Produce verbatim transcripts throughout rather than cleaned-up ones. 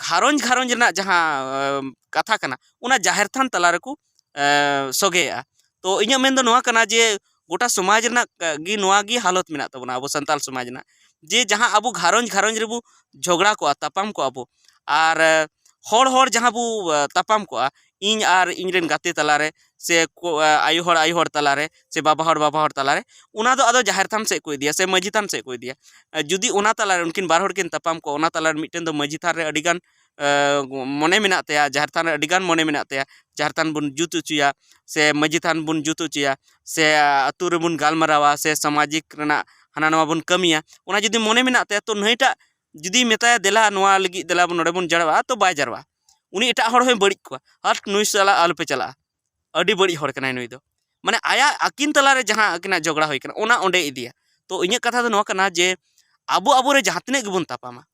ᱜᱷᱟᱨᱚᱸᱡᱽ ᱜᱷᱟᱨᱚᱸᱡᱽ ᱨᱮᱱᱟᱜ ᱡᱟᱦᱟᱸ ᱮᱸ, ᱠᱟᱛᱷᱟ ᱠᱟᱱᱟ, ᱚᱱᱟ ᱡᱟᱦᱮᱨ ᱛᱷᱟᱱ ᱛᱟᱞᱟ ᱨᱮᱠᱚ ᱮᱸ, ᱥᱚᱜᱮᱭᱮᱜᱼᱟ᱾ ᱛᱚ ᱤᱧᱟᱹᱜ ᱢᱮᱱ ᱫᱚ ᱱᱚᱣᱟ ᱠᱟᱱᱟ ᱡᱮ ᱜᱚᱴᱟ ᱥᱚᱢᱟᱡᱽ ᱨᱮᱱᱟᱜ ᱜᱮ ᱱᱚᱣᱟ ᱜᱮ ᱦᱟᱞᱚᱛ ᱢᱮᱱᱟᱜ ᱛᱟᱵᱚᱱᱟ ᱟᱵᱚ ᱥᱟᱱᱛᱟᱲ ᱥᱚᱢᱟᱡᱽ ᱨᱮᱱᱟᱜ, ᱡᱮ ᱡᱟᱦᱟᱸ ᱟᱵᱚ ᱜᱷᱟᱨᱚᱸᱡᱽ ᱜᱷᱟᱨᱚᱸᱡᱽ ᱨᱮᱵᱚ ᱡᱷᱚᱜᱽᱲᱟ ᱠᱚᱜᱼᱟ, ᱛᱟᱯᱟᱢ ᱠᱚᱜᱼᱟ ᱵᱚ, ᱟᱨ ᱮᱸ, ᱦᱚᱲ ᱦᱚᱲ ᱡᱟᱦᱟᱸ ᱵᱚ ᱮᱸ, ᱛᱟᱯᱟᱢ ᱠᱚᱜᱼᱟ, ᱤᱧ ᱟᱨ ᱤᱧ ᱨᱮᱱ ᱜᱟᱛᱮ ᱛᱟᱞᱟᱨᱮ ᱥᱮ ᱠᱚ-, ᱮᱸ, ᱟᱭᱳ ᱦᱚᱲ ᱟᱭᱳ ᱦᱚᱲ ᱛᱟᱞᱟᱨᱮ ᱥᱮ ᱵᱟᱵᱟ ᱦᱚᱲ ᱵᱟᱵᱟ ᱦᱚᱲ ᱛᱟᱞᱟᱨᱮ, ᱚᱱᱟ ᱫᱚ ᱟᱫᱚ ᱡᱟᱦᱮᱨ ᱛᱷᱟᱱ ᱥᱮᱫ ᱠᱚ ᱤᱫᱤᱭᱟ ᱥᱮ ᱢᱟᱹᱡᱷᱤ ᱛᱷᱟᱱ ᱥᱮᱫ ᱠᱚ ᱤᱫᱤᱭᱟ᱾ ᱮᱸ, ᱡᱩᱫᱤ ᱚᱱᱟ ᱛᱟᱞᱟᱨᱮ ᱩᱱᱠᱤᱱ ᱵᱟᱨ ᱦᱚᱲ ᱠᱤᱱ ᱛᱟᱯᱟᱢ ᱠᱚᱜᱼᱟ, ᱚᱱᱟ ᱛᱟᱞᱟᱨᱮ ᱢᱤᱫᱴᱮᱱ ᱫᱚ ᱢᱟᱹᱡᱷᱤ ᱛᱷᱟᱱ ᱨᱮ ᱟᱹᱰᱤ ᱜᱟᱱ ᱮᱸ, ᱢᱚᱱᱮ ᱢᱮᱱᱟᱜ ᱛᱟᱭᱟ, ᱡᱟᱦᱮᱨ ᱛᱷᱟᱱ ᱨᱮ ᱟᱹᱰᱤ ᱜᱟᱱ ᱢᱚᱱᱮ ᱢᱮᱱᱟᱜ ᱛᱟᱭᱟ, ᱡᱟᱦᱮᱨ ᱛᱷᱟᱱ ᱵᱚᱱ ᱡᱩᱛ ᱦᱚᱪᱚᱭᱟ ᱥᱮ ᱢᱟᱹᱡᱷᱤ ᱛᱷᱟᱱ ᱵᱚᱱ ᱡᱩᱛ ᱦᱚᱪᱚᱭᱟ ᱥᱮ ᱟᱹᱛᱩ ᱨᱮᱵᱚᱱ ᱜᱟᱞᱢᱟᱨᱟᱣᱟ ᱥᱮ ᱥᱟᱢᱟᱡᱤᱠ ᱨᱮᱱᱟᱜ ᱦᱟᱱᱟ ᱱᱚᱣᱟ ᱵᱚᱱ ᱠᱟᱹᱢᱤᱭᱟ, ᱚᱱᱟ ᱡᱩᱫᱤ ᱢᱚᱱᱮ ᱢᱮᱱᱟᱜ ᱛᱟᱭᱟ, ᱛᱚ ᱱᱟᱹᱭᱴᱟᱜ ᱡᱩᱫᱤ ᱢᱮᱛᱟᱭᱟ, "ᱫᱮᱞᱟ ᱱᱚᱣᱟ ᱞᱟᱹᱜᱤᱫ, ᱫᱮᱞᱟ ᱱᱚᱰᱮ ᱵᱚᱱ ᱡᱟᱨᱣᱟᱜᱼᱟ", ᱛᱚ ᱵᱟᱭ ᱡᱟᱨᱣᱟᱜᱼᱟ᱾ ᱩᱱᱤ ᱮᱴᱟᱜ ᱦᱚᱲ ᱦᱚᱸᱭ ᱵᱟᱹᱲᱤᱡ ᱠᱚᱣᱟ, "ᱦᱟᱴ, ᱱᱩᱭ ᱥᱟᱞᱟᱜ ᱟᱞᱚᱯᱮ ᱪᱟᱞᱟᱜᱼᱟ, ᱟᱹᱰᱤ ᱵᱟᱹᱲᱤᱡ ᱦᱚᱲ ᱠᱟᱱᱟᱭ ᱱᱩᱭ ᱫᱚ", ᱢᱟᱱᱮ ᱟᱭᱟᱜ ᱟᱹᱠᱤᱱ ᱛᱟᱞᱟᱨᱮ ᱡᱟᱦᱟᱸ ᱟᱹᱠᱤᱱᱟᱜ ᱡᱷᱚᱜᱽᱲᱟ ᱦᱩᱭ ᱠᱟᱱᱟ, ᱚᱱᱟ ᱚᱸᱰᱮ ᱤᱫᱤᱭᱟ᱾ ᱛᱚ ᱤᱧᱟᱹᱜ ᱠᱟᱛᱷᱟ ᱫᱚ ᱱᱚᱣᱟ ᱠᱟᱱᱟ ᱡᱮ ᱟᱵᱚ ᱟᱵᱚᱨᱮ ᱡᱟᱦᱟᱸ ᱛᱤᱱᱟᱹᱜ ᱜᱮᱵᱚᱱ ᱛᱟᱯᱟᱢᱟ,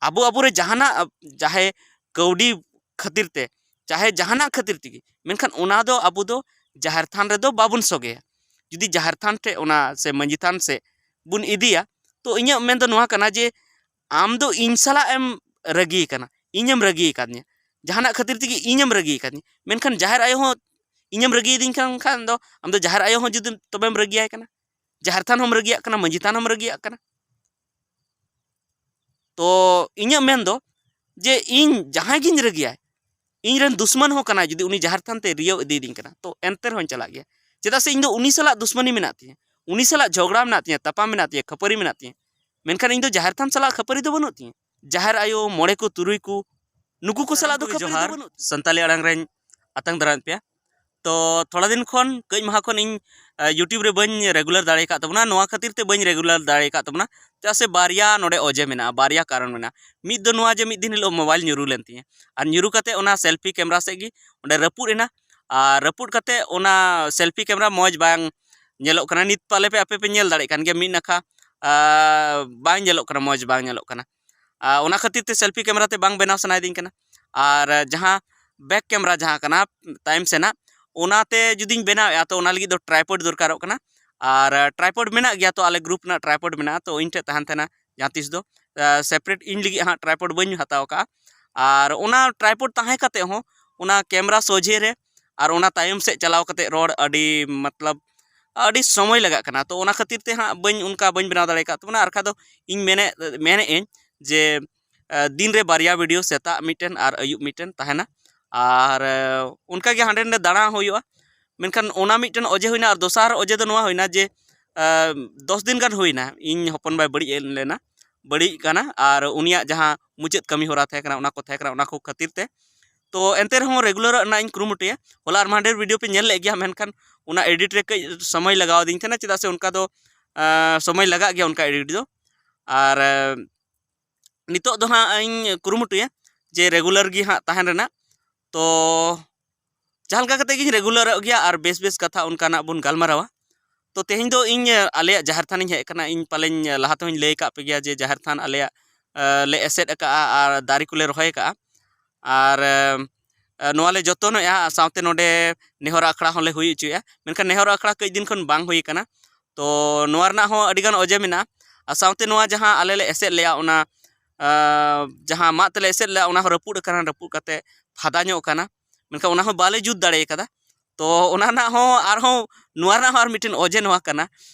ᱟᱵᱚ ᱟᱵᱚᱨᱮ ᱡᱟᱦᱟᱱᱟᱜ, ᱪᱟᱦᱮ ᱠᱟᱹᱣᱰᱤ ᱠᱷᱟᱹᱛᱤᱨ ᱛᱮ, ᱪᱟᱦᱮ ᱡᱟᱦᱟᱱᱟᱜ ᱠᱷᱟᱹᱛᱤᱨ ᱛᱮᱜᱮ, ᱢᱮᱱᱠᱷᱟᱱ ᱚᱱᱟ ᱫᱚ ᱟᱵᱚ ᱫᱚ ᱡᱟᱦᱮᱨ ᱛᱷᱟᱱ ᱨᱮᱫᱚ ᱵᱟᱵᱚᱱ ᱥᱚᱜᱮᱭᱟ᱾ ᱡᱩᱫᱤ ᱡᱟᱦᱮᱨ ᱛᱷᱟᱱ ᱴᱷᱮᱡ ᱚᱱᱟ ᱥᱮ ᱢᱟᱹᱡᱷᱤ ᱛᱷᱟᱱ ᱥᱮᱫ ᱵᱚᱱ ᱤᱫᱤᱭᱟ, ᱛᱚ ᱤᱧᱟᱹᱜ ᱢᱮᱱ ᱫᱚ ᱱᱚᱣᱟ ᱠᱟᱱᱟ ᱡᱮ ᱟᱢ ᱫᱚ ᱤᱧ ᱥᱟᱞᱟᱜ ᱮᱢ ᱨᱟᱹᱜᱤ ᱠᱟᱱᱟ, ᱤᱧᱮᱢ ᱨᱟᱹᱜᱤ ᱟᱠᱟᱫᱤᱧᱟ, ᱡᱟᱦᱟᱱᱟᱜ ᱠᱷᱟᱹᱛᱤᱨ ᱛᱮᱜᱮ ᱤᱧᱮᱢ ᱨᱟᱹᱜᱤ ᱟᱠᱟᱫᱤᱧᱟ, ᱢᱮᱱᱠᱷᱟᱱ ᱡᱟᱦᱮᱨ ᱟᱭᱳ ᱦᱚᱸ ᱤᱧᱮᱢ ᱨᱟᱹᱜᱤᱭᱮᱫᱤᱧ ᱠᱟᱱ ᱠᱷᱟᱱ ᱫᱚ, ᱟᱢ ᱫᱚ ᱡᱟᱦᱮᱨ ᱟᱭᱳ ᱦᱚᱸ ᱡᱩᱫᱤ ᱛᱚᱵᱮᱢ ᱨᱟᱹᱜᱤᱭᱟᱭ ᱠᱟᱱᱟ, ᱡᱟᱦᱮᱨ ᱛᱷᱟᱱ ᱦᱚᱸᱢ ᱨᱟᱹᱜᱤᱭᱟᱜ ᱠᱟᱱᱟ, ᱢᱟᱹᱡᱷᱤ ᱛᱷᱟᱱ ᱦᱚᱸᱢ ᱨᱟᱹᱜᱤᱭᱟᱜ ᱠᱟᱱᱟ᱾ ᱛᱚ ᱤᱧᱟᱹᱜ ᱢᱮᱱ ᱫᱚ ᱡᱮ ᱤᱧ ᱡᱟᱦᱟᱸᱭ ᱜᱤᱧ ᱨᱟᱹᱜᱤᱭᱟᱭ, ᱤᱧ ᱨᱮᱱ ᱫᱩᱥᱢᱟᱱ ᱦᱚᱸ ᱠᱟᱱᱟᱭ, ᱡᱩᱫᱤ ᱩᱱᱤ ᱡᱟᱦᱮᱨ ᱛᱷᱟᱱ ᱛᱮ ᱨᱤᱭᱟᱹᱣ ᱤᱫᱤᱭᱮᱫᱤᱧ ᱠᱟᱱᱟ, ᱛᱚ ᱮᱱᱛᱮ ᱨᱮᱦᱚᱸᱧ ᱪᱟᱞᱟᱜ ᱜᱮᱭᱟ᱾ ᱪᱮᱫᱟᱜ ᱥᱮ ᱤᱧ ᱫᱚ ᱩᱱᱤ ᱥᱟᱞᱟᱜ ᱫᱩᱥᱢᱟᱱᱤ ᱢᱮᱱᱟᱜ ᱛᱤᱧᱟᱹ, ᱩᱱᱤ ᱥᱟᱞᱟᱜ ᱡᱷᱚᱜᱽᱲᱟ ᱢᱮᱱᱟᱜ ᱛᱤᱧᱟᱹ, ᱛᱟᱯᱟᱢ ᱢᱮᱱᱟᱜ ᱛᱤᱧᱟᱹ, ᱠᱷᱟᱹᱯᱟᱹᱨᱤ ᱢᱮᱱᱟᱜ ᱛᱤᱧᱟᱹ, ᱢᱮᱱᱠᱷᱟᱱ ᱤᱧ ᱫᱚ ᱡᱟᱦᱮᱨ ᱛᱷᱟᱱ ᱥᱟᱞᱟᱜ ᱠᱷᱟᱹᱯᱟᱹᱨᱤ ᱫᱚ ᱵᱟᱹᱱᱩᱜ ᱛᱤᱧᱟᱹ᱾ ᱡᱟᱦᱮᱨ ᱟᱭᱳ, ᱢᱚᱬᱮ ᱠᱚ, ᱛᱩᱨᱩᱭ ᱠᱚ, ᱱᱩᱠᱩ ᱠᱚ ᱥᱟᱞᱟᱜ ᱫᱚ ᱥᱟᱱᱟᱢ ᱠᱚᱜᱮ ᱠᱷᱟᱹᱯᱟᱹᱨᱤ ᱫᱚ ᱡᱚᱦᱟᱨ᱾ ᱵᱟᱹᱱᱩᱜ ᱛᱤᱧᱟᱹ᱾ ᱥᱟᱱᱛᱟᱞᱤ ᱟᱲᱟᱝ ᱨᱮᱧ ᱟᱛᱟᱝ ᱫᱟᱨᱟᱢᱮᱫ ᱯᱮᱭᱟ᱾ ᱛᱚ ᱛᱷᱚᱲᱟ ᱫᱤᱱ ᱠᱷᱚᱱ, ᱠᱟᱹᱡ ᱢᱟᱦᱟ ᱠᱷᱚᱱ ᱤᱧ, ᱟ, YouTube ᱨᱮ ᱵᱟᱹᱧ regular ᱫᱟᱲᱮ ᱟᱠᱟᱫ ᱛᱟᱵᱚᱱᱟ᱾ ᱱᱚᱣᱟ ᱠᱷᱟᱹᱛᱤᱨ ᱛᱮ ᱵᱟᱹᱧ regular ᱫᱟᱲᱮ ᱟᱠᱟᱫ ᱛᱟᱵᱚᱱᱟ, ᱪᱮᱫᱟᱜ ᱥᱮ ᱵᱟᱨᱭᱟ ᱱᱚᱰᱮ ᱚᱡᱮ ᱢᱮᱱᱟᱜᱼᱟ, ᱵᱟᱨᱭᱟ ᱠᱟᱨᱚᱱ ᱢᱮᱱᱟᱜᱼᱟ᱾ ᱢᱤᱫ ᱫᱚ ᱱᱚᱣᱟ ᱡᱮ ᱢᱤᱫ ᱫᱤᱱ ᱦᱤᱞᱳᱜ mobile ᱧᱩᱨᱩ ᱞᱮᱱ ᱛᱤᱧᱟᱹ, ᱟᱨ ᱧᱩᱨᱩ ᱠᱟᱛᱮ ᱚᱱᱟ selfie camera ᱥᱮᱫ ᱜᱮ ᱚᱸᱰᱮ ᱨᱟᱹᱯᱩᱫ ᱮᱱᱟ, ᱟᱨ ᱨᱟᱹᱯᱩᱫ ᱠᱟᱛᱮ ᱚᱱᱟ selfie camera ᱢᱚᱡᱽ ᱵᱟᱝ ᱧᱮᱞᱚᱜ ᱠᱟᱱᱟ᱾ ᱱᱤᱛ ᱯᱟᱞᱮ ᱯᱮ ᱟᱯᱮ ᱯᱮ ᱧᱮᱞ ᱫᱟᱲᱮᱭᱟᱜ ᱠᱟᱱ ᱜᱮᱭᱟ, ᱢᱤᱫ ᱱᱟᱠᱷᱟ, ᱟ, ᱵᱟᱝ ᱧᱮᱞᱚᱜ ᱠᱟᱱᱟ, ᱢᱚᱡᱽ ᱵᱟᱝ ᱧᱮᱞᱚᱜ ᱠᱟᱱᱟ᱾ ᱟ, ᱚᱱᱟ ᱠᱷᱟᱹᱛᱤᱨ ᱛᱮ selfie camera ᱛᱮ ᱵᱟᱝ ᱵᱮᱱᱟᱣ ᱥᱟᱱᱟᱭᱮᱫᱤᱧ ᱠᱟᱱᱟ᱾ ᱟᱨ ᱡᱟᱦᱟᱸ back camera ᱡᱟᱦᱟᱸ ᱠᱟᱱᱟ ᱛᱟᱭᱚᱢ ᱥᱮᱱᱟᱜ, ᱚᱱᱟᱛᱮ ᱡᱩᱫᱤᱧ ᱵᱮᱱᱟᱣᱮᱫᱼᱟ, ᱛᱚ ᱚᱱᱟ ᱞᱟᱹᱜᱤᱫ ᱫᱚ tripod ᱫᱚᱨᱠᱟᱨᱚᱜ ᱠᱟᱱᱟ᱾ ᱟᱨ, ᱟ, tripod ᱢᱮᱱᱟᱜ ᱜᱮᱭᱟ, ᱛᱚ ᱟᱞᱮ group ᱨᱮᱱᱟᱜ tripod ᱢᱮᱱᱟᱜᱼᱟ, ᱛᱚ ᱤᱧ ᱴᱷᱮᱱ ᱛᱟᱦᱮᱱ ᱛᱟᱦᱮᱱᱟ ᱡᱟᱦᱟᱸ ᱛᱤᱥ ᱫᱚ᱾ ᱟ, separate ᱤᱧ ᱞᱟᱹᱜᱤᱫ ᱦᱟᱸᱜ tripod ᱵᱟᱹᱧ ᱦᱟᱛᱟᱣ ᱠᱟᱜᱼᱟ᱾ ᱟᱨ ᱚᱱᱟ ᱴᱨᱟᱭᱯᱚᱰ ᱛᱟᱦᱮᱸ ᱠᱟᱛᱮ ᱦᱚᱸ ᱚᱱᱟ ᱠᱮᱢᱮᱨᱟ ᱥᱚᱡᱷᱮ ᱨᱮ ᱟᱨ ᱚᱱᱟ ᱛᱟᱭᱚᱢ ᱥᱮᱫ ᱪᱟᱞᱟᱣ ᱠᱟᱛᱮ ᱨᱚᱲ ᱟᱹᱰᱤ ᱢᱚᱛᱞᱚᱵ ᱟᱹᱰᱤ ᱥᱚᱢᱚᱭ ᱞᱟᱜᱟᱜ ᱠᱟᱱᱟ᱾ ᱛᱚ ᱚᱱᱟ ᱠᱷᱟᱹᱛᱤᱨ ᱛᱮ ᱦᱟᱸᱜ ᱵᱟᱹᱧ ᱚᱱᱠᱟ ᱵᱟᱹᱧ ᱵᱮᱱᱟᱣ ᱫᱟᱲᱮ ᱟᱠᱟᱫ ᱛᱟᱵᱚᱱᱟ᱾ ᱟᱨ ᱵᱟᱠᱷᱟᱡ ᱫᱚ ᱤᱧ ᱢᱮᱱᱮᱫ ᱢᱮᱱᱮᱫ ᱟᱹᱧ ᱡᱮ ᱫᱤᱱ ᱨᱮ ᱵᱟᱨᱭᱟ ᱵᱷᱤᱰᱤᱭᱳ, ᱥᱮᱛᱟᱜ ᱢᱤᱫᱴᱮᱱ ᱟᱨ ᱟᱹᱭᱩᱵ ᱢᱤᱫᱴᱮᱱ ᱛᱟᱦᱮᱱᱟ᱾ ᱟᱨ ᱚᱱᱠᱟᱜᱮ ᱦᱟᱸᱰᱮ ᱱᱟᱰᱮ ᱫᱟᱬᱟ ᱦᱩᱭᱩᱜᱼᱟ᱾ ᱢᱮᱱᱠᱷᱟᱱ ᱚᱱᱟ ᱢᱤᱫᱴᱮᱱ ᱚᱡᱮ ᱦᱩᱭᱱᱟ᱾ ᱟᱨ ᱫᱚᱥᱟᱨ ᱚᱡᱮ ᱫᱚ ᱱᱚᱣᱟ ᱦᱩᱭᱱᱟ ᱡᱮ ᱫᱚᱥ ᱫᱤᱱ ᱜᱟᱱ ᱦᱩᱭᱱᱟ ᱤᱧ ᱦᱚᱯᱚᱱ ᱵᱟᱭ ᱵᱟᱹᱲᱤᱡ ᱞᱮᱱᱟ, ᱵᱟᱹᱲᱤᱡ ᱠᱟᱱᱟ᱾ ᱟᱨ ᱩᱱᱤᱭᱟᱜ ᱡᱟᱦᱟᱸ ᱢᱩᱪᱟᱹᱫ ᱠᱟᱹᱢᱤ ᱦᱚᱨᱟ ᱛᱟᱦᱮᱸ ᱠᱟᱱᱟ, ᱚᱱᱟ ᱠᱚ ᱛᱟᱦᱮᱸ ᱠᱟᱱᱟ, ᱚᱱᱟ ᱠᱚ ᱠᱷᱟᱹᱛᱤᱨ ᱛᱮ᱾ ᱛᱚ ᱮᱱᱛᱮ ᱨᱮᱦᱚᱸ ᱨᱮᱜᱩᱞᱟᱨᱚᱜ ᱨᱮᱱᱟᱜ ᱤᱧ ᱠᱩᱨᱩᱢᱩᱴᱩᱭᱟ᱾ ᱦᱚᱞᱟ ᱟᱨ ᱢᱟᱦᱫᱮᱨ ᱵᱷᱤᱰᱤᱭᱳ ᱯᱮ ᱧᱮᱞ ᱞᱮᱫ ᱜᱮᱭᱟ, ᱢᱮᱱᱠᱷᱟᱱ ᱚᱱᱟ ᱮᱰᱤᱴ ᱨᱮ ᱠᱟᱹᱡ ᱥᱚᱢᱚᱭ ᱞᱟᱜᱟᱣ ᱟᱹᱫᱤᱧ ᱛᱟᱦᱮᱱᱟ, ᱪᱮᱫᱟᱜ ᱥᱮ ᱚᱱᱠᱟ ᱫᱚ ᱥᱚᱢᱚᱭ ᱞᱟᱜᱟᱜ ᱜᱮᱭᱟ ᱚᱱᱠᱟ ᱮᱰᱤᱴ ᱫᱚ᱾ ᱟᱨ ᱱᱤᱛᱚᱜ ᱫᱚ ᱦᱟᱸᱜ ᱤᱧ ᱠᱩᱨᱩᱢᱩᱴᱩᱭᱟ ᱡᱮ ᱨᱮᱜᱩᱞᱟᱨ ᱜᱮ ᱦᱟᱸᱜ ᱛᱟᱦᱮᱱ ᱨᱮᱱᱟᱜ᱾ ᱛᱚ ᱡᱟᱦᱟᱸ ᱞᱮᱠᱟ ᱠᱟᱛᱮ ᱜᱤᱧ ᱨᱮᱜᱩᱞᱟᱨᱚᱜ ᱜᱮᱭᱟ ᱟᱨ ᱵᱮᱥ ᱵᱮᱥ ᱠᱟᱛᱷᱟ ᱚᱱᱠᱟᱱᱟᱜ ᱵᱚᱱ ᱜᱟᱞᱢᱟᱨᱟᱣᱟ᱾ ᱛᱚ ᱛᱮᱦᱮᱧ ᱫᱚ ᱤᱧ ᱟᱞᱮᱭᱟᱜ ᱡᱟᱦᱮᱨ ᱛᱷᱟᱱᱤᱧ ᱦᱮᱡ ᱟᱠᱟᱱᱟ᱾ ᱤᱧ ᱯᱟᱞᱮᱧ ᱞᱟᱦᱟ ᱛᱮᱦᱚᱸᱧ ᱞᱟᱹᱭ ᱟᱠᱟᱫ ᱯᱮ ᱜᱮᱭᱟ ᱡᱮ ᱡᱟᱦᱮᱨ ᱛᱷᱟᱱ ᱟᱞᱮᱭᱟᱜ ᱞᱮ ᱮᱥᱮᱫ ᱟᱠᱟᱫᱼᱟ ᱟᱨ ᱫᱟᱨᱮ ᱠᱚᱞᱮ ᱨᱚᱦᱚᱭ ᱟᱠᱟᱫᱼᱟ᱾ ᱟᱨ ᱱᱚᱣᱟ ᱞᱮ ᱡᱚᱛᱚᱱᱮᱜᱼᱟ, ᱥᱟᱶᱛᱮ ᱱᱚᱰᱮ ᱱᱮᱦᱚᱨ ᱟᱠᱷᱲᱟ ᱦᱚᱸᱞᱮ ᱦᱩᱭ ᱦᱚᱪᱚᱭᱮᱫᱼᱟ᱾ ᱢᱮᱱᱠᱷᱟᱱ ᱱᱮᱦᱚᱨ ᱟᱠᱷᱲᱟ ᱠᱟᱹᱡ ᱫᱤᱱ ᱠᱷᱚᱱ ᱵᱟᱝ ᱦᱩᱭ ᱟᱠᱟᱱᱟ᱾ ᱛᱚ ᱱᱚᱣᱟ ᱨᱮᱱᱟᱜ ᱦᱚᱸ ᱟᱹᱰᱤᱜᱟᱱ ᱚᱡᱮ ᱢᱮᱱᱟᱜᱼᱟ᱾ ᱟᱨ ᱥᱟᱶᱛᱮ ᱱᱚᱣᱟ ᱡᱟᱦᱟᱸ ᱟᱞᱮ ᱞᱮ ᱮᱥᱮᱫ ᱞᱮᱜᱼᱟ, ᱚᱱᱟ ᱡᱟᱦᱟᱸ ᱢᱟᱫ ᱛᱮᱞᱮ ᱮᱥᱮᱫ ᱞᱮᱜᱼᱟ, ᱚᱱᱟ ᱦᱚᱸ ᱨᱟᱹᱯᱩᱫ ᱟᱠᱟᱱᱟ, ᱨᱟᱹᱯᱩᱫ ᱠᱟᱛᱮ ᱯᱷᱟᱫᱟ ᱧᱚᱜ ᱟᱠᱟᱱᱟ᱾ ᱢᱮᱱᱠᱷᱟᱱ ᱚᱱᱟ ᱦᱚᱸ ᱵᱟᱞᱮ ᱡᱩᱛ ᱫᱟᱲᱮ ᱟᱠᱟᱫᱟ᱾ ᱛᱚ ᱚᱱᱟ ᱨᱮᱱᱟᱜ ᱦᱚᱸ ᱟᱨᱦᱚᱸ ᱱᱚᱣᱟ ᱨᱮᱱᱟᱜ ᱦᱚᱸ ᱟᱨ ᱢᱤᱫᱴᱮᱱ ᱚᱡᱮ ᱱᱚᱣᱟ ᱠᱟᱱᱟ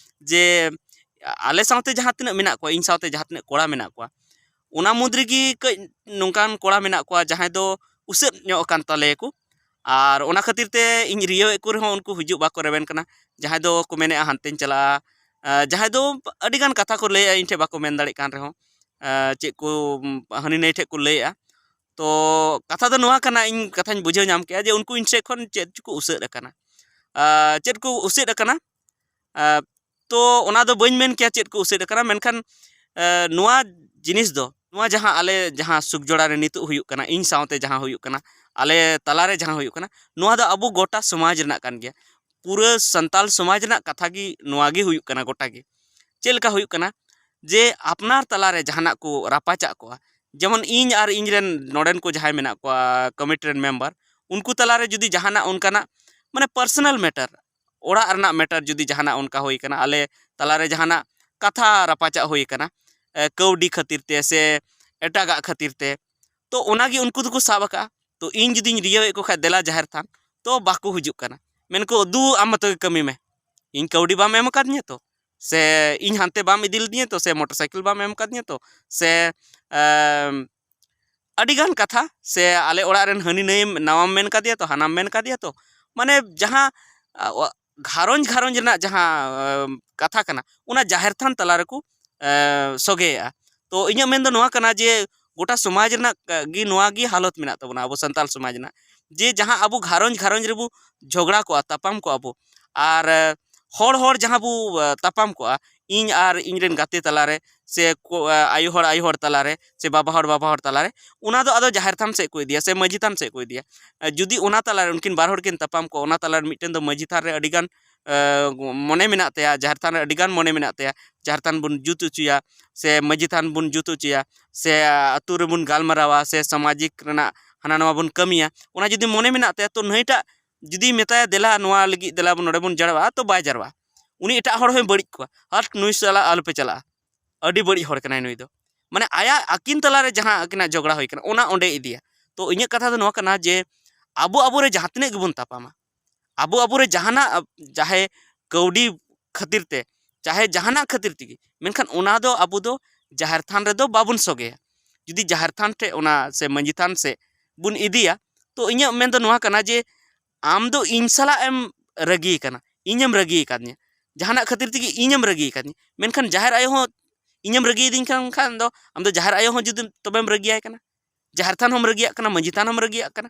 ᱡᱮ ᱟᱞᱮ ᱥᱟᱶᱛᱮ ᱡᱟᱦᱟᱸ ᱛᱤᱱᱟᱹᱜ ᱢᱮᱱᱟᱜ ᱠᱚᱣᱟ, ᱤᱧ ᱥᱟᱶᱛᱮ ᱡᱟᱦᱟᱸ ᱛᱤᱱᱟᱹᱜ ᱠᱚᱲᱟ ᱢᱮᱱᱟᱜ ᱠᱚᱣᱟ, ᱚᱱᱟ ᱢᱩᱫᱽ ᱨᱮᱜᱮ ᱠᱟᱹᱡ ᱱᱚᱝᱠᱟᱱ ᱠᱚᱲᱟ ᱢᱮᱱᱟᱜ ᱠᱚᱣᱟ ᱡᱟᱦᱟᱸᱭ ᱫᱚ ᱩᱥᱟᱹᱫ ᱧᱚᱜ ᱟᱠᱟᱱ ᱛᱟᱞᱮᱭᱟᱠᱚ᱾ ᱟᱨ ᱚᱱᱟ ᱠᱷᱟᱹᱛᱤᱨ ᱛᱮ ᱤᱧ ᱨᱤᱭᱟᱹᱣᱮᱫ ᱠᱚ ᱨᱮᱦᱚᱸ ᱩᱱᱠᱩ ᱦᱤᱡᱩᱜ ᱵᱟᱠᱚ ᱨᱮᱵᱮᱱ ᱠᱟᱱᱟ᱾ ᱡᱟᱦᱟᱸᱭ ᱫᱚ ᱠᱚ ᱢᱮᱱᱮᱫᱼᱟ ᱦᱟᱱᱛᱮᱧ ᱪᱟᱞᱟᱜᱼᱟ, ᱡᱟᱦᱟᱸᱭ ᱫᱚ ᱟᱹᱰᱤᱜᱟᱱ ᱠᱟᱛᱷᱟ ᱠᱚ ᱞᱟᱹᱭᱮᱫᱼᱟ ᱤᱧ ᱴᱷᱮᱱ ᱵᱟᱠᱚ ᱢᱮᱱ ᱫᱟᱲᱮᱭᱟᱜ ᱠᱟᱱ ᱨᱮᱦᱚᱸ, ᱪᱮᱫ ᱠᱚ ᱦᱟᱹᱱᱤ ᱱᱟᱹᱭ ᱴᱷᱮᱱ ᱠᱚ ᱞᱟᱹᱭᱮᱫᱼᱟ᱾ ᱛᱚ ᱠᱟᱛᱷᱟ ᱫᱚ ᱱᱚᱣᱟ ᱠᱟᱱᱟ, ᱤᱧ ᱠᱟᱛᱷᱟᱧ ᱵᱩᱡᱷᱟᱹᱣ ᱧᱟᱢ ᱠᱮᱫᱼᱟ ᱡᱮ ᱩᱱᱠᱩ ᱤᱧ ᱥᱮᱫ ᱠᱷᱚᱱ ᱪᱮᱫ ᱪᱚᱠᱚ ᱩᱥᱟᱹᱫ ᱟᱠᱟᱱᱟ᱾ ᱪᱮᱫ ᱠᱚ ᱩᱥᱟᱹᱫ ᱟᱠᱟᱱᱟ? ᱛᱚ ᱚᱱᱟ ᱫᱚ ᱵᱟᱹᱧ ᱢᱮᱱ ᱠᱮᱭᱟ ᱪᱮᱫ ᱠᱚ ᱩᱥᱟᱹᱫ ᱟᱠᱟᱱᱟ, ᱢᱮᱱᱠᱷᱟᱱ ᱱᱚᱣᱟ ᱡᱤᱱᱤᱥ ᱫᱚ, ᱱᱚᱣᱟ ᱡᱟᱦᱟᱸ ᱟᱞᱮ ᱡᱟᱦᱟᱸ ᱥᱩᱠ ᱡᱚᱲᱟ ᱨᱮ ᱱᱤᱛᱚᱜ ᱦᱩᱭᱩᱜ ᱠᱟᱱᱟ, ᱤᱧ ᱥᱟᱶᱛᱮ ᱡᱟᱦᱟᱸ ᱦᱩᱭᱩᱜ ᱠᱟᱱᱟ, ᱟᱞᱮ ᱛᱟᱞᱟᱨᱮ ᱡᱟᱦᱟᱸ ᱦᱩᱭᱩᱜ ᱠᱟᱱᱟ, ᱱᱚᱣᱟ ᱫᱚ ᱟᱵᱚ ᱜᱚᱴᱟ ᱥᱚᱢᱟᱡᱽ ᱨᱮᱱᱟᱜ ᱠᱟᱱ ᱜᱮᱭᱟ᱾ ᱯᱩᱨᱟᱹ ᱥᱟᱱᱛᱟᱞ ᱥᱚᱢᱟᱡᱽ ᱨᱮᱱᱟᱜ ᱠᱟᱛᱷᱟ ᱜᱮ ᱱᱚᱣᱟ ᱜᱮ ᱦᱩᱭᱩᱜ ᱠᱟᱱᱟ ᱜᱚᱴᱟ ᱜᱮ᱾ ᱪᱮᱫ ᱞᱮᱠᱟ ᱦᱩᱭᱩᱜ ᱠᱟᱱᱟ ᱡᱮ ᱟᱯᱱᱟᱨ ᱛᱟᱞᱟᱨᱮ ᱡᱟᱦᱟᱱᱟᱜ ᱠᱚ ᱨᱟᱯᱟᱪᱟᱜ ᱠᱚᱣᱟ, ᱡᱮᱢᱚᱱ ᱤᱧ ᱟᱨ ᱤᱧ ᱨᱮᱱ ᱱᱚᱰᱮᱱ ᱠᱚ ᱡᱟᱦᱟᱸᱭ ᱢᱮᱱᱟᱜ ᱠᱚᱣᱟ ᱠᱚᱢᱤᱴᱤ ᱨᱮᱱ ᱢᱮᱢᱵᱟᱨ, ᱩᱱᱠᱩ ᱛᱟᱞᱟᱨᱮ ᱡᱩᱫᱤ ᱡᱟᱦᱟᱱᱟᱜ ᱚᱱᱠᱟᱱᱟᱜ ᱢᱟᱱᱮ ᱯᱟᱨᱥᱚᱱᱟᱞ ᱢᱮᱴᱟᱨ, ᱚᱲᱟᱜ ᱨᱮᱱᱟᱜ ᱢᱮᱴᱟᱨ ᱡᱩᱫᱤ ᱡᱟᱦᱟᱱᱟᱜ ᱚᱱᱠᱟ ᱦᱩᱭ ᱠᱟᱱᱟ, ᱟᱞᱮ ᱛᱟᱞᱟᱨᱮ ᱡᱟᱦᱟᱱᱟᱜ ᱠᱟᱛᱷᱟ ᱨᱟᱯᱟᱪᱟᱜ ᱦᱩᱭ ᱠᱟᱱᱟ, ᱠᱟᱹᱣᱰᱤ ᱠᱷᱟᱹᱛᱤᱨ ᱛᱮ ᱥᱮ ᱮᱴᱟᱜᱟᱜ ᱠᱷᱟᱹᱛᱤᱨ ᱛᱮ, ᱛᱚ ᱚᱱᱟᱜᱮ ᱩᱱᱠᱩ ᱫᱚᱠᱚ ᱥᱟᱵ ᱟᱠᱟᱫᱼᱟ᱾ ᱛᱚ ᱤᱧ ᱡᱩᱫᱤᱧ ᱨᱤᱭᱟᱹᱣᱮᱫ ᱠᱚ ᱠᱷᱟᱡ ᱫᱮᱞᱟ ᱡᱟᱦᱮᱨ ᱛᱷᱟᱱ, ᱛᱚ ᱵᱟᱠᱚ ᱦᱤᱡᱩᱜ ᱠᱟᱱᱟ᱾ ᱢᱮᱱᱠᱚ, "ᱫᱩ, ᱟᱢ ᱢᱚᱛᱚ ᱜᱮ ᱠᱟᱹᱢᱤ ᱢᱮ, ᱤᱧ ᱠᱟᱹᱣᱰᱤ ᱵᱟᱢ ᱮᱢ ᱟᱠᱟᱫᱤᱧᱟ ᱛᱚ, ᱥᱮ ᱤᱧ ᱦᱟᱱᱛᱮ ᱵᱟᱢ ᱤᱫᱤ ᱞᱤᱫᱤᱧᱟ ᱛᱚ, ᱥᱮ ᱢᱚᱴᱚᱨ ᱥᱟᱭᱠᱮᱞ ᱵᱟᱢ ᱮᱢ ᱟᱠᱟᱫᱤᱧᱟ ᱛᱚ, ᱥᱮ ᱮᱢ, ᱟᱹᱰᱤᱜᱟᱱ ᱠᱟᱛᱷᱟ, ᱥᱮ ᱟᱞᱮ ᱚᱲᱟᱜ ᱨᱮᱱ ᱦᱟᱹᱱᱤ ᱱᱟᱹᱭᱮᱢ ᱱᱟᱣᱟᱢ ᱢᱮᱱ ᱠᱟᱫᱮᱭᱟ ᱛᱚ, ᱦᱟᱱᱟᱢ ᱢᱮᱱ ᱠᱟᱫᱮᱭᱟ ᱛᱚ", ᱢᱟᱱᱮ ᱡᱟᱦᱟᱸ ᱟ, ᱚ-, ᱜᱷᱟᱨᱚᱸᱡᱽ ᱜᱷᱟᱨᱚᱸᱡᱽ ᱨᱮᱱᱟᱜ ᱡᱟᱦᱟᱸ ᱮᱢ, ᱠᱟᱛᱷᱟ ᱠᱟᱱᱟ, ᱚᱱᱟ ᱡᱟᱦᱮᱨ ᱛᱷᱟᱱ ᱛᱟᱞᱟ ᱨᱮᱠᱚ ᱮ, ᱥᱚᱜᱮᱭᱮᱜᱼᱟ᱾ ᱛᱚ ᱤᱧᱟᱹᱜ ᱢᱮᱱ ᱫᱚ ᱱᱚᱣᱟ ᱠᱟᱱᱟ ᱡᱮ ᱜᱚᱴᱟ ᱥᱚᱢᱟᱡᱽ ᱨᱮᱱᱟᱜ ᱜᱮ ᱱᱚᱣᱟ ᱜᱮ ᱦᱟᱞᱚᱛ ᱢᱮᱱᱟᱜ ᱛᱟᱵᱚᱱᱟ ᱟᱵᱚ ᱥᱟᱱᱛᱟᱞ ᱥᱚᱢᱟᱡᱽ ᱨᱮᱱᱟᱜ, ᱡᱮ ᱡᱟᱦᱟᱸ ᱟᱵᱚ ᱜᱷᱟᱨᱚᱸᱡᱽ ᱜᱷᱟᱨᱚᱸᱡᱽ ᱨᱮᱵᱚ ᱡᱷᱚᱜᱽᱲᱟ ᱠᱚᱜᱼᱟ, ᱛᱟᱯᱟᱢ ᱠᱚᱜᱼᱟ ᱵᱚ, ᱟᱨ ᱮ, ᱦᱚᱲ ᱦᱚᱲ ᱡᱟᱦᱟᱸ ᱵᱚ ᱮ, ᱛᱟᱯᱟᱢ ᱠᱚᱜᱼᱟ, ᱤᱧ ᱟᱨ ᱤᱧ ᱨᱮᱱ ᱜᱟᱛᱮ ᱛᱟᱞᱟᱨᱮ, ᱥᱮ ᱠᱚ-, ᱮ, ᱟᱭᱳ ᱦᱚᱲ ᱟᱭᱳ ᱦᱚᱲ ᱛᱟᱞᱟᱨᱮ, ᱥᱮ ᱵᱟᱵᱟ ᱦᱚᱲ ᱵᱟᱵᱟ ᱦᱚᱲ ᱛᱟᱞᱟᱨᱮ, ᱚᱱᱟ ᱫᱚ ᱟᱫᱚ ᱡᱟᱦᱮᱨ ᱛᱷᱟᱱ ᱥᱮᱫ ᱠᱚ ᱤᱫᱤᱭᱟ ᱥᱮ ᱢᱟᱹᱡᱷᱤ ᱛᱷᱟᱱ ᱥᱮᱫ ᱠᱚ ᱤᱫᱤᱭᱟ᱾ ᱮ, ᱡᱩᱫᱤ ᱚᱱᱟ ᱛᱟᱞᱟᱨᱮ ᱩᱱᱠᱤᱱ ᱵᱟᱨ ᱦᱚᱲ ᱠᱤᱱ ᱛᱟᱯᱟᱢ ᱠᱚᱜᱼᱟ, ᱚᱱᱟ ᱛᱟᱞᱟᱨᱮ ᱢᱤᱫᱴᱮᱱ ᱫᱚ ᱢᱟᱹᱡᱷᱤ ᱛᱷᱟᱱ ᱨᱮ ᱟᱹᱰᱤ ᱜᱟᱱ ᱮ, ᱢᱚᱱᱮ ᱢᱮᱱᱟᱜ ᱛᱟᱭᱟ, ᱡᱟᱦᱮᱨ ᱛᱷᱟᱱ ᱨᱮ ᱟᱹᱰᱤ ᱜᱟᱱ ᱢᱚᱱᱮ ᱢᱮᱱᱟᱜ ᱛᱟᱭᱟ, ᱡᱟᱦᱮᱨ ᱛᱷᱟᱱ ᱵᱚᱱ ᱡᱩᱛ ᱦᱚᱪᱚᱭᱟ, ᱥᱮ ᱢᱟᱹᱡᱷᱤ ᱛᱷᱟᱱ ᱵᱚᱱ ᱡᱩᱛ ᱦᱚᱪᱚᱭᱟ, ᱥᱮ ᱟᱹᱛᱩ ᱨᱮᱵᱚᱱ ᱜᱟᱞᱢᱟᱨᱟᱣᱟ, ᱥᱮ ᱥᱟᱢᱟᱡᱤᱠ ᱨᱮᱱᱟᱜ ᱦᱟᱱᱟ ᱱᱚᱣᱟ ᱵᱚᱱ ᱠᱟᱹᱢᱤᱭᱟ, ᱚᱱᱟ ᱡᱩᱫᱤ ᱢᱚᱱᱮ ᱢᱮᱱᱟᱜ ᱛᱟᱭᱟ, ᱛᱚ ᱱᱟᱹᱭᱴᱟᱜ ᱡᱩᱫᱤ ᱢᱮᱛᱟᱭᱟ, "ᱫᱮᱞᱟ ᱱᱚᱣᱟ ᱞᱟᱹᱜᱤᱫ, ᱫᱮᱞᱟ ᱵᱚᱱ ᱱᱚᱰᱮ ᱵᱚᱱ ᱡᱟᱨᱣᱟᱜᱼᱟ", ᱛᱚ ᱵᱟᱭ ᱡᱟᱨᱣᱟᱜᱼᱟ᱾ ᱩᱱᱤ ᱮᱴᱟᱜ ᱦᱚᱲ ᱦᱚᱸᱭ ᱵᱟᱹᱲᱤᱡ ᱠᱚᱣᱟ, "ᱦᱟᱴ, ᱱᱩᱭ ᱥᱟᱞᱟᱜ ᱟᱞᱚᱯᱮ ᱪᱟᱞᱟᱜᱼᱟ, ᱟᱹᱰᱤ ᱵᱟᱹᱲᱤᱡ ᱦᱚᱲ ᱠᱟᱱᱟᱭ ᱱᱩᱭ ᱫᱚ", ᱢᱟᱱᱮ ᱟᱭᱟᱜ ᱟᱹᱠᱤᱱ ᱛᱟᱞᱟᱨᱮ ᱡᱟᱦᱟᱸ ᱟᱹᱠᱤᱱᱟᱜ ᱡᱷᱚᱜᱽᱲᱟ ᱦᱩᱭ ᱠᱟᱱᱟ, ᱚᱱᱟ ᱚᱸᱰᱮ ᱤᱫᱤᱭᱟ᱾ ᱛᱚ ᱤᱧᱟᱹᱜ ᱠᱟᱛᱷᱟ ᱫᱚ ᱱᱚᱣᱟ ᱠᱟᱱᱟ ᱡᱮ ᱟᱵᱚ ᱟᱵᱚᱨᱮ ᱡᱟᱦᱟᱸ ᱛᱤᱱᱟᱹᱜ ᱜᱮᱵᱚᱱ ᱛᱟᱯᱟᱢᱟ, ᱟᱵᱚ ᱟᱵᱚᱨᱮ ᱡᱟᱦᱟᱱᱟᱜ, ᱪᱟᱦᱮ ᱠᱟᱹᱣᱰᱤ ᱠᱷᱟᱹᱛᱤᱨ ᱛᱮ, ᱪᱟᱦᱮ ᱡᱟᱦᱟᱱᱟᱜ ᱠᱷᱟᱹᱛᱤᱨ ᱛᱮᱜᱮ, ᱢᱮᱱᱠᱷᱟᱱ ᱚᱱᱟ ᱫᱚ ᱟᱵᱚ ᱫᱚ ᱡᱟᱦᱮᱨ ᱛᱷᱟᱱ ᱨᱮᱫᱚ ᱵᱟᱵᱚᱱ ᱥᱚᱜᱮᱭᱟ᱾ ᱡᱩᱫᱤ ᱡᱟᱦᱮᱨ ᱛᱷᱟᱱ ᱴᱷᱮᱡ ᱚᱱᱟ ᱥᱮ ᱢᱟᱹᱡᱷᱤ ᱛᱷᱟᱱ ᱥᱮᱫ ᱵᱚᱱ ᱤᱫᱤᱭᱟ, ᱛᱚ ᱤᱧᱟᱹᱜ ᱢᱮᱱ ᱫᱚ ᱱᱚᱣᱟ ᱠᱟᱱᱟ ᱡᱮ ᱟᱢ ᱫᱚ ᱤᱧ ᱥᱟᱞᱟᱜ ᱮᱢ ᱨᱟᱹᱜᱤ ᱟᱠᱟᱱᱟ, ᱤᱧᱮᱢ ᱨᱟᱹᱜᱤ ᱟᱠᱟᱫᱤᱧᱟ, ᱡᱟᱦᱟᱱᱟᱜ ᱠᱷᱟᱹᱛᱤᱨ ᱛᱮᱜᱮ ᱤᱧᱮᱢ ᱨᱟᱹᱜᱤ ᱟᱠᱟᱫᱤᱧᱟ, ᱢᱮᱱᱠᱷᱟᱱ ᱡᱟᱦᱮᱨ ᱟᱭᱳ ᱦᱚᱸ ᱤᱧᱮᱢ ᱨᱟᱹᱜᱤᱭᱮᱫᱤᱧ ᱠᱟᱱ ᱠᱷᱟᱱ ᱫᱚ ᱟᱢ ᱫᱚ ᱡᱟᱦᱮᱨ ᱟᱭᱳ ᱦᱚᱸ ᱡᱩᱫᱤ ᱛᱚᱵᱮᱢ ᱨᱟᱹᱜᱤᱭᱟᱭ ᱠᱟᱱᱟ, ᱡᱟᱦᱮᱨ ᱛᱷᱟᱱ ᱦᱚᱸᱢ ᱨᱟᱹᱜᱤᱭᱟᱜ ᱠᱟᱱᱟ, ᱢᱟᱹᱡᱷᱤ ᱛᱷᱟᱱ ᱦᱚᱸᱢ ᱨᱟᱹᱜᱤᱭᱟᱜ ᱠᱟᱱᱟ᱾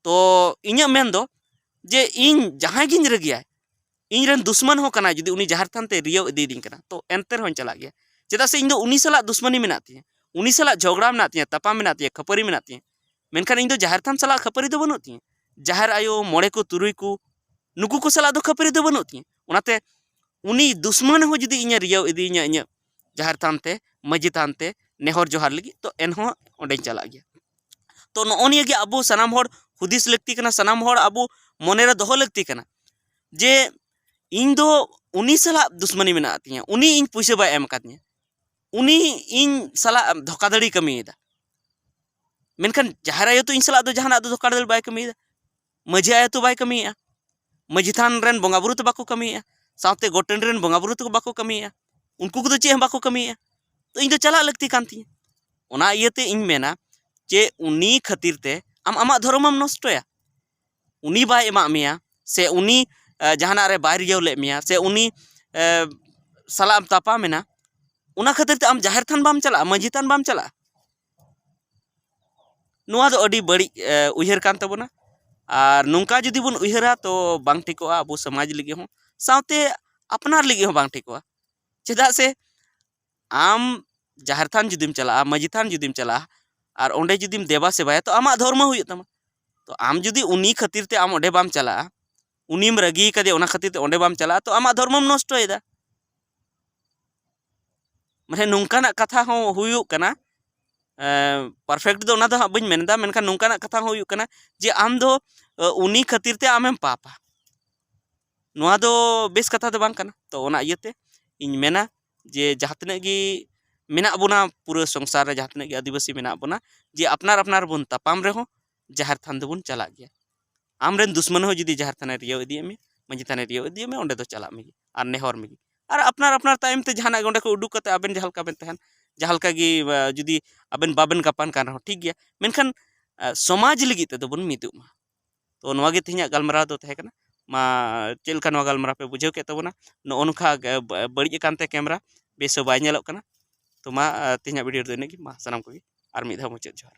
ᱛᱚ ᱤᱧᱟᱹᱜ ᱢᱮᱱ ᱫᱚ ᱡᱮ ᱤᱧ ᱡᱟᱦᱟᱸᱭ ᱜᱤᱧ ᱨᱟᱹᱜᱤᱭᱟᱭ, ᱤᱧ ᱨᱮᱱ ᱫᱩᱥᱢᱟᱱ ᱦᱚᱸ ᱠᱟᱱᱟᱭ, ᱡᱩᱫᱤ ᱩᱱᱤ ᱡᱟᱦᱮᱨ ᱛᱷᱟᱱ ᱛᱮ ᱨᱤᱭᱟᱹᱣ ᱤᱫᱤᱭᱮᱫᱤᱧ ᱠᱟᱱᱟ, ᱛᱚ ᱮᱱᱛᱮ ᱨᱮᱦᱚᱸᱧ ᱪᱟᱞᱟᱜ ᱜᱮᱭᱟ᱾ ᱪᱮᱫᱟᱜ ᱥᱮ ᱤᱧ ᱫᱚ ᱩᱱᱤ ᱥᱟᱞᱟᱜ ᱫᱩᱥᱢᱟᱱᱤ ᱢᱮᱱᱟᱜ ᱛᱤᱧᱟᱹ, ᱩᱱᱤ ᱥᱟᱞᱟᱜ ᱡᱷᱚᱜᱽᱲᱟ ᱢᱮᱱᱟᱜ ᱛᱤᱧᱟᱹ, ᱛᱟᱯᱟᱢ ᱢᱮᱱᱟᱜ ᱛᱤᱧᱟᱹ, ᱠᱷᱟᱹᱯᱟᱹᱨᱤ ᱢᱮᱱᱟᱜ ᱛᱤᱧᱟᱹ᱾ ᱢᱮᱱᱠᱷᱟᱱ ᱤᱧ ᱫᱚ ᱡᱟᱦᱮᱨ ᱛᱷᱟᱱ ᱥᱟᱞᱟᱜ ᱠᱷᱟᱹᱯᱟᱹᱨᱤ ᱫᱚ ᱵᱟᱹᱱᱩᱜ ᱛᱤᱧᱟᱹ, ᱡᱟᱦᱮᱨ ᱟᱭᱳ, ᱢᱚᱬᱮ ᱠᱚ, ᱛᱩᱨᱩᱭ ᱠᱚ, ᱱᱩᱠᱩ ᱠᱚ ᱥᱟᱞᱟᱜ ᱫᱚ ᱠᱷᱟᱹᱯᱟᱹᱨᱤ ᱫᱚ ᱵᱟᱹᱱᱩᱜ ᱛᱤᱧᱟᱹ᱾ ᱚᱱᱟᱛᱮ ᱩᱱᱤ ᱫᱩᱥᱢᱟᱱ ᱦᱚᱸ ᱡᱩᱫᱤ ᱤᱧᱮ ᱨᱤᱭᱟᱹᱣ ᱤᱫᱤᱭᱤᱧᱟ ᱤᱧᱟᱹᱜ ᱡᱟᱦᱮᱨ ᱛᱷᱟᱱ ᱛᱮ, ᱢᱟᱹᱡᱷᱤ ᱛᱷᱟᱱ ᱛᱮ ᱱᱮᱦᱚᱨ ᱡᱚᱦᱟᱨ ᱞᱟᱹᱜᱤᱫ, ᱛᱚ ᱮᱱᱦᱚᱸ ᱚᱸᱰᱮᱧ ᱪᱟᱞᱟᱜ ᱜᱮᱭᱟ᱾ ᱛᱚ ᱱᱚᱜᱼᱚ ᱱᱤᱭᱟᱹ ᱜᱮ ᱟᱵᱚ ᱥᱟᱱᱟᱢ ᱦᱚᱲ ᱦᱩᱫᱤᱥ ᱞᱟᱹᱠᱛᱤ ᱠᱟᱱᱟ, ᱥᱟᱱᱟᱢ ᱦᱚᱲ ᱟᱵᱚ ᱢᱚᱱᱮᱨᱮ ᱫᱚᱦᱚ ᱞᱟᱹᱠᱛᱤ ᱠᱟᱱᱟ ᱡᱮ ᱤᱧ ᱫᱚ ᱩᱱᱤ ᱥᱟᱞᱟᱜ ᱫᱩᱥᱢᱟᱱᱤ ᱢᱮᱱᱟᱜ ᱛᱤᱧᱟᱹ, ᱩᱱᱤ ᱤᱧ ᱯᱩᱭᱥᱟᱹ ᱵᱟᱭ ᱮᱢ ᱟᱠᱟᱫᱤᱧᱟ, ᱩᱱᱤ ᱤᱧ ᱥᱟᱞᱟᱜ ᱫᱷᱳᱠᱟᱫᱷᱟᱹᱲᱤ ᱠᱟᱹᱢᱤᱭᱮᱫᱟ᱾ ᱢᱮᱱᱠᱷᱟᱱ ᱡᱟᱦᱮᱨ ᱟᱭᱳ ᱛᱚ ᱤᱧ ᱥᱟᱞᱟᱜ ᱫᱚ ᱡᱟᱦᱟᱱᱟᱜ ᱫᱚ ᱫᱷᱳᱠᱟᱫᱷᱟᱹᱲᱤ ᱵᱟᱭ ᱠᱟᱹᱢᱤᱭᱮᱫᱟ᱾ ᱢᱟᱹᱡᱷᱤ ᱟᱭᱳ ᱛᱚ ᱵᱟᱭ ᱠᱟᱹᱢᱤᱭᱮᱫᱼᱟ᱾ ᱢᱟᱹᱡᱷᱤ ᱛᱷᱟᱱ ᱨᱮᱱ ᱵᱚᱸᱜᱟ ᱵᱩᱨᱩ ᱛᱚ ᱵᱟᱠᱚ ᱠᱟᱹᱢᱤᱭᱮᱫᱼᱟ᱾ ᱥᱟᱶᱛᱮ ᱜᱚᱴ ᱴᱟᱺᱰᱤ ᱨᱮᱱ ᱵᱚᱸᱜᱟ ᱵᱩᱨᱩ ᱛᱚ ᱵᱟᱠᱚ ᱠᱟᱹᱢᱤᱭᱮᱫᱼᱟ᱾ ᱩᱱᱠᱩ ᱠᱚᱫᱚ ᱪᱮᱫ ᱦᱚᱸ ᱵᱟᱠᱚ ᱠᱟᱹᱢᱤᱭᱮᱫᱼᱟ᱾ ᱛᱚ ᱤᱧ ᱫᱚ ᱪᱟᱞᱟᱜ ᱞᱟᱹᱠᱛᱤ ᱠᱟᱱ ᱛᱤᱧᱟᱹ᱾ ᱚᱱᱟ ᱤᱭᱟᱹᱛᱮ ᱤᱧ ᱢᱮᱱᱟ ᱡᱮ ᱩᱱᱤ ᱠᱷᱟᱹᱛᱤᱨ ᱛᱮ ᱟᱢ ᱟᱢᱟᱜ ᱫᱷᱚᱨᱚᱢᱮᱢ ᱱᱚᱥᱴᱚᱭᱟ᱾ ᱩᱱᱤ ᱵᱟᱭ ᱮᱢᱟᱜ ᱢᱮᱭᱟ, ᱥᱮ ᱩᱱᱤ, ᱮ, ᱡᱟᱦᱟᱱᱟᱜ ᱨᱮ ᱵᱟᱭ ᱨᱤᱭᱟᱹᱣ ᱞᱮᱫ ᱢᱮᱭᱟ, ᱥᱮ ᱩᱱᱤ, ᱮ, ᱥᱟᱞᱟᱜ ᱮᱢ ᱛᱟᱯᱟᱢ ᱮᱱᱟ, ᱚᱱᱟ ᱠᱷᱟᱹᱛᱤᱨ ᱛᱮ ᱟᱢ ᱡᱟᱦᱮᱨ ᱛᱷᱟᱱ ᱵᱟᱢ ᱪᱟᱞᱟᱜᱼᱟ, ᱢᱟᱹᱡᱷᱤ ᱛᱷᱟᱱ ᱵᱟᱢ ᱪᱟᱞᱟᱜᱼᱟ᱾ ᱱᱚᱣᱟ ᱫᱚ ᱟᱹᱰᱤ ᱵᱟᱹᱲᱤᱡ, ᱮ, ᱩᱭᱦᱟᱹᱨ ᱠᱟᱱ ᱛᱟᱵᱚᱱᱟ᱾ ᱟᱨ ᱱᱚᱝᱠᱟ ᱡᱩᱫᱤ ᱵᱚᱱ ᱩᱭᱦᱟᱹᱨᱟ, ᱛᱚ ᱵᱟᱝ ᱴᱷᱤᱠᱚᱜᱼᱟ ᱟᱵᱚ ᱥᱚᱢᱟᱡᱽ ᱞᱟᱹᱜᱤᱫ ᱦᱚᱸ, ᱥᱟᱶᱛᱮ ᱟᱯᱱᱟᱨ ᱞᱟᱹᱜᱤᱫ ᱦᱚᱸ ᱵᱟᱝ ᱴᱷᱤᱠᱚᱜᱼᱟ᱾ ᱪᱮᱫᱟᱜ ᱥᱮ ᱟᱢ ᱡᱟᱦᱮᱨ ᱛᱷᱟᱱ ᱡᱩᱫᱤᱢ ᱪᱟᱞᱟᱜᱼᱟ, ᱢᱟᱹᱡᱷᱤ ᱛᱷᱟᱱ ᱡᱩᱫᱤᱢ ᱪᱟᱞᱟᱜᱼᱟ, ᱟᱨ ᱚᱸᱰᱮ ᱡᱩᱫᱤᱢ ᱫᱮᱵᱟ ᱥᱮᱵᱟᱭᱟ, ᱛᱚ ᱟᱢᱟᱜ ᱫᱷᱚᱨᱢᱚ ᱦᱩᱭᱩᱜ ᱛᱟᱢᱟ᱾ ᱛᱚ ᱟᱢ ᱡᱩᱫᱤ ᱩᱱᱤ ᱠᱷᱟᱹᱛᱤᱨ ᱛᱮ ᱟᱢ ᱚᱸᱰᱮ ᱵᱟᱢ ᱪᱟᱞᱟᱜᱼᱟ, ᱩᱱᱤᱢ ᱨᱟᱹᱜᱤ ᱟᱠᱟᱫᱮᱭᱟ, ᱚᱱᱟ ᱠᱷᱟᱹᱛᱤᱨ ᱛᱮ ᱚᱸᱰᱮ ᱵᱟᱢ ᱪᱟᱞᱟᱜᱼᱟ, ᱛᱚ ᱟᱢᱟᱜ ᱫᱷᱚᱨᱢᱚᱢ ᱱᱚᱥᱴᱚᱭᱮᱫᱟ᱾ ᱢᱟᱱᱮ ᱱᱚᱝᱠᱟᱱᱟᱜ ᱠᱟᱛᱷᱟ ᱦᱚᱸ ᱦᱩᱭᱩᱜ ᱠᱟᱱᱟ, ᱯᱟᱨᱯᱷᱮᱠᱴ ᱫᱚ ᱚᱱᱟ ᱫᱚ ᱦᱟᱸᱜ ᱵᱟᱹᱧ ᱢᱮᱱᱫᱟ, ᱢᱮᱱᱠᱷᱟᱱ ᱱᱚᱝᱠᱟᱱᱟᱜ ᱠᱟᱛᱷᱟ ᱦᱚᱸ ᱦᱩᱭᱩᱜ ᱠᱟᱱᱟ ᱡᱮ ᱟᱢ ᱫᱚ, ᱮ, ᱩᱱᱤ ᱠᱷᱟᱹᱛᱤᱨ ᱛᱮ ᱟᱢᱮᱢ ᱯᱟᱯᱟ᱾ ᱱᱚᱣᱟ ᱫᱚ ᱵᱮᱥ ᱠᱟᱛᱷᱟ ᱫᱚ ᱵᱟᱝ ᱠᱟᱱᱟ᱾ ᱛᱚ ᱚᱱᱟ ᱤᱭᱟᱹᱛᱮ ᱤᱧ ᱢᱮᱱᱟ ᱡᱮ ᱡᱟᱦᱟᱸ ᱛᱤᱱᱟᱹᱜ ᱜᱮ ᱢᱮᱱᱟᱜ ᱵᱚᱱᱟ, ᱯᱩᱨᱟᱹ ᱥᱚᱝᱥᱟᱨ ᱨᱮ ᱡᱟᱦᱟᱸ ᱛᱤᱱᱟᱹᱜ ᱜᱮ ᱟᱹᱫᱤᱵᱟᱹᱥᱤ ᱢᱮᱱᱟᱜ ᱵᱚᱱᱟ, ᱡᱮ ᱟᱯᱱᱟᱨ ᱟᱯᱱᱟᱨ ᱵᱚᱱ ᱛᱟᱯᱟᱢ ᱨᱮᱦᱚᱸ ᱡᱟᱦᱮᱨ ᱛᱷᱟᱱ ᱫᱚᱵᱚᱱ ᱪᱟᱞᱟᱜ ᱜᱮᱭᱟ᱾ ᱟᱢᱨᱮᱱ ᱫᱩᱥᱢᱟᱱ ᱦᱚᱸ ᱡᱩᱫᱤ ᱡᱟᱦᱮᱨ ᱛᱷᱟᱱᱮ ᱨᱤᱭᱟᱹᱣ ᱤᱫᱤᱭᱮᱫ ᱢᱮ, ᱢᱟᱹᱡᱷᱤ ᱛᱷᱟᱱᱮ ᱨᱤᱭᱟᱹᱣ ᱤᱫᱤᱭᱮᱫ ᱢᱮ, ᱚᱸᱰᱮ ᱫᱚ ᱪᱟᱞᱟᱜ ᱢᱮᱜᱮ ᱟᱨ ᱱᱮᱦᱚᱨ ᱢᱮᱜᱮ᱾ ᱟᱨ ᱟᱯᱱᱟᱨ ᱟᱯᱱᱟᱨ ᱛᱟᱭᱚᱢ ᱛᱮ ᱡᱟᱦᱟᱱᱟᱜ ᱜᱮ ᱚᱸᱰᱮ ᱠᱷᱚᱱ ᱩᱰᱩᱠ ᱠᱟᱛᱮ ᱟᱵᱮᱱ ᱡᱟᱦᱟᱸ ᱞᱮᱠᱟ ᱵᱮᱱ ᱛᱟᱦᱮᱱ, ᱡᱟᱦᱟᱸ ᱞᱮᱠᱟ ᱜᱮ, ᱟ, ᱡᱩᱫᱤ ᱟᱵᱮᱱ ᱵᱟᱵᱮᱱ ᱜᱟᱯᱟᱱ ᱠᱟᱱ ᱨᱮᱦᱚᱸ ᱴᱷᱤᱠ ᱜᱮᱭᱟ, ᱢᱮᱱᱠᱷᱟᱱ, ᱟ, ᱥᱚᱢᱟᱡᱽ ᱞᱟᱹᱜᱤᱫ ᱛᱮᱫᱚ ᱵᱚᱱ ᱢᱤᱫᱚᱜ ᱢᱟ᱾ ᱛᱚ ᱱᱚᱣᱟ ᱜᱮ ᱛᱮᱦᱮᱧᱟᱜ ᱜᱟᱞᱢᱟᱨᱟᱣ ᱫᱚ ᱛᱟᱦᱮᱸ ᱠᱟᱱᱟ᱾ ᱢᱟ ᱪᱮᱫ ᱞᱮᱠᱟ ᱱᱚᱣᱟ ᱜᱟᱞᱢᱟᱨᱟᱣ ᱯᱮ ᱵᱩᱡᱷᱟᱹᱣ ᱠᱮᱫ ᱛᱟᱵᱚᱱᱟ? ᱱᱚᱜᱼᱚ ᱱᱚᱝᱠᱟ ᱜᱮ ᱵᱟ-, ᱵᱟᱹᱲᱤᱡ ᱟᱠᱟᱱ ᱛᱮ ᱠᱮᱢᱨᱟ ᱵᱮᱥ ᱦᱚᱸ ᱵᱟᱭ ᱧᱮᱞᱚᱜ ᱠᱟᱱᱟ᱾ ᱛᱚ ᱢᱟ, ᱟ, ᱛᱮᱦᱮᱧᱟᱜ ᱵᱷᱤᱰᱤᱭᱳ ᱨᱮᱫᱚ ᱤᱱᱟᱹᱜ ᱜᱮ᱾ ᱢᱟ ᱥᱟᱱᱟᱢ ᱠᱚᱜᱮ ᱟᱨ ᱢᱤᱫ ᱫᱷᱟᱣ ᱢᱩᱪᱟᱹᱫ ᱡᱚᱦᱟᱨ᱾